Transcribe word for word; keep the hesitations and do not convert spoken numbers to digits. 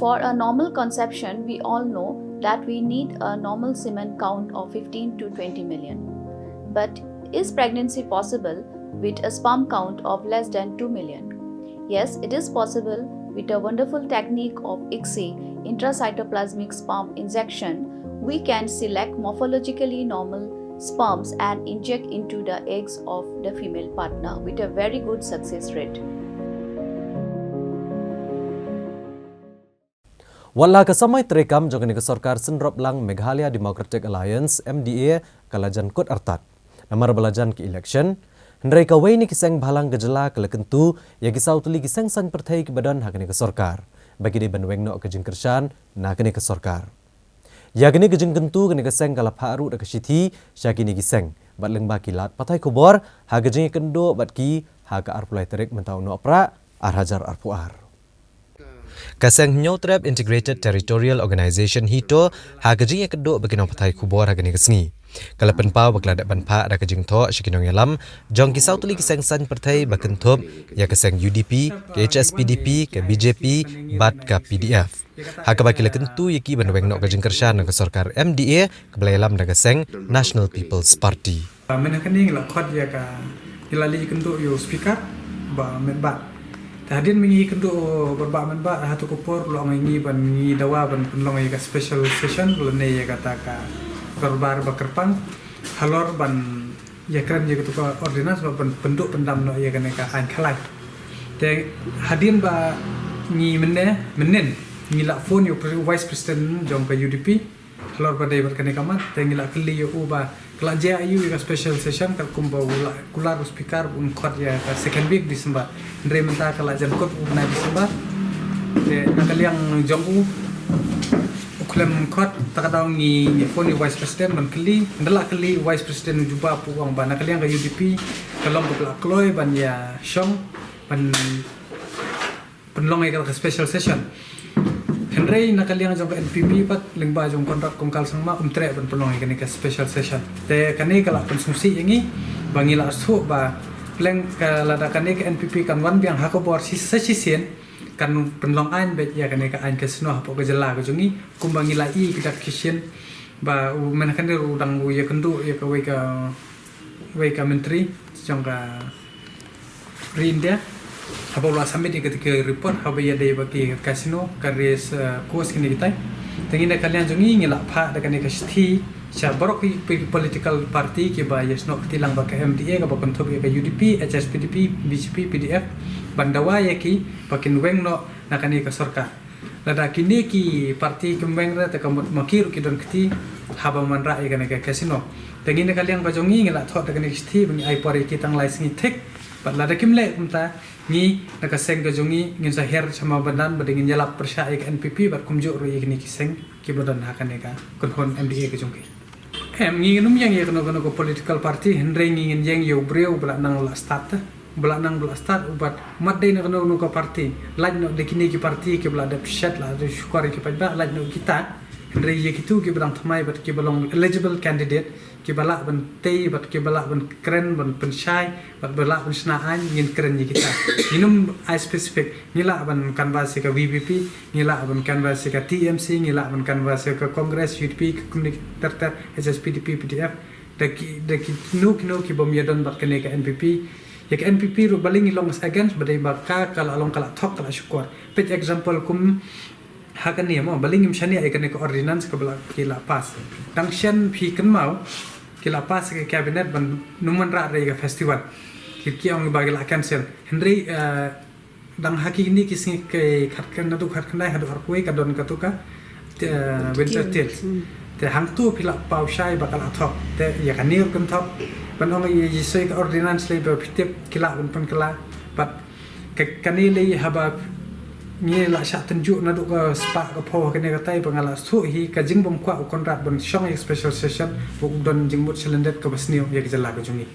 For a normal conception, we all know that we need a normal semen count of fifteen to twenty million. But is pregnancy possible with a sperm count of less than two million? Yes, it is possible. With a wonderful technique of ICSI, intracytoplasmic sperm injection, we can select morphologically normal sperms and inject into the eggs of the female partner with a very good success rate. Wat la ka samoi treikam jong kane ka sorkar synrop lang Meghalaya Democratic Alliance, M D A, ka la jan kut artat. Namar ba la jan ki election, hynrei kawei na ki seng bhalang ka jylla ka la kyntu ïa ki saw tylli ki seng saiñ pyrthei kiba don ha kane ka sorkar ba ki dei ban weng noh ka jingkyrshan na kane ka sorkar. Ïa kane ka jingkyntu kane ka seng ka la phah ruh da ka shithi sha kine ki seng bad lyngba ki lad pathai khubor ha ka jingïakynduh bad ki ha ka arphew lai tarik mynta u Nohprah ar hajar arphew ar. Ka seng Hynñiewtrep Integrated Territorial Organization HITO ha ka jingïakynduh bad ki nongpathai khubor ha kane ka sngi ka la pynpaw ba ka la dep ban phah da ka jingthoh sha ki nongïalam jong ki saw tylli ki seng saiñ pyrthei ba kynthup ïa ka seng U D P, ka H S P D P, ka B J P bad ka P D F. Ha kaba ki la kyntu ïa ki ban weng noh ka jingkyrshan na ka sorkar M D A kaba la ïalam da ka seng National People's Party. Mynta kane ngi la khot ïa ka, ngi la leit kynduh ïa u speaker Bah Metbah. Te hadien ba ngi kynduh u Bah Metbah, ha tu ka por la ong ïa ngi ban ngi dawa ban pynlong ïa ka special session lane ïa kata ka dorbar ba kyrpang halor ban ïakren ïa katu ka ordinance ba ban pynduh pyndam noh ïa kane ka aiñ khalai. Te hadien ba ngi mynne mynnin ngi la phone ïa u pre- vice president jong ka U D P halor ba dei bad kane ka mat, te ngi la kylli ïa u ba ka la jia ïa u ïa ka special session katkum ba u la kular u speaker un khot ïa ka second week December. Hynrei mynta ka la jan kut u bnai December. Te na ka liang jong u u khlem khot, ta ka daw ngi ngi phone ïa u vice president ban kylli, nda la kylli u vice president u jubab u ong ba na ka liang ka U D P ka long kaba la kloi ban ïa shong ban pynlong ïa ka special session. Hynrei na ka liang jong ka N P P pat lyngba jong Conrad Kongkal Sangma um treh ban pynlong ïa kane ka special session. Te kane ka la pynsngewsih ïa ngi ba ngi la shu ba pleng ka lada kane ka N P P kan wan biang ha ka bor shi sa shisien kan pynlong aiñ beit ïa kane ka aiñ casino hapoh ka jylla ka jong ngi kumba ngi la i ki dak ki shin ba u men kane u dang u ïa kynduh ïa kawei ka wei ka myntri jong ka ri India haba u la submit ïa ka report haba ïa dei ba ki casino ka race course kine kitai. Te ngi na ka liang jong ngi ngi la phah da kane ka shithi sha baroh ki political party kiba ïa snoh kti lang bad ka M D A kaba kynthup ïa ka U D P, H S P D P, B J P, P D F ban dawa ïa ki ba kin weng noh na kane ka sorkar. Lada kine ki party kim weng re te ka mut ma ki ruh ki don kti haba man rah ïa kane ka casino. Te ngi na ka liang ka jong ngi ngi la thoh da kane ka shithi ba ngi ai por ïa ki tang lai sngi thik. Bad lada kim leh kumta ngi na ka seng ka jong ngi ngin sa her sha ma ba dan ba dei ngin ïalap pyrshah ïa ka N P P bad kumjuh ruh ïa kine ki seng kiba don ha kane ka kynhun M D A ka jong ki. Em ngi ngin ym ïeng ïa kano kano ka political party hynrei ngi ngin ïeng ïa u briew ba la nang la start te. Ba la nang ba la start u bad mat dei na kano kano ka party. Lait noh da kine ki party kiba la dep shet la dep shukor ïa ki paidbah lait noh kita. Hynrei ïa kitu kiba dang thymmai bad kiba long eligible candidate kiba lah ban tei bad kiba lah ban kren ban pynshai bad ba lah ban shna aiñ ngin kren ïa kita. Ngin ym ai specific. Ngi lah ban canvass ïa ka V P P, ngi lah ban canvass ïa ka T M C, ngi lah ban canvass ïa ka Congress, U D P, ka kumne ter ter, H S P D P, P D F. Da ki da ki no ki no ki bym ïa don bad kane ka N P P. Ïa ka N P P ruh balei ngi long against ba dei ba ka ka la long ka la thok ka la shukor. Peit example kum ha kane mo balei ngim shaniah ïa kane ka ordinance kaba la ki la pass. Dang shen phi kynmaw ki la pass ïa ka cabinet ban ym man rah re ïa ka festival. Ki ki ong ba ki la cancel. Hynrei dang ha kine ki sngi ki khatkhyndai naduh khatkhyndai haduh arphew ka don katu ka winter tales. Te hangtu phi la paw shai ba ka la thok. Te ïa kane ruh kan thok ban ong ïa soi ka ordinance lei ba phi tip ki la ban pynkylla. Bad kane lei haba ngi la shah tynjuh naduh ka spah ka phew ha kane katai ba nga la shu hi ka jingbymkwah u Conrad ban shong ïa special session ba u don jingmut shalyndet kaba sniew ïa ka jylla ka jong ngi.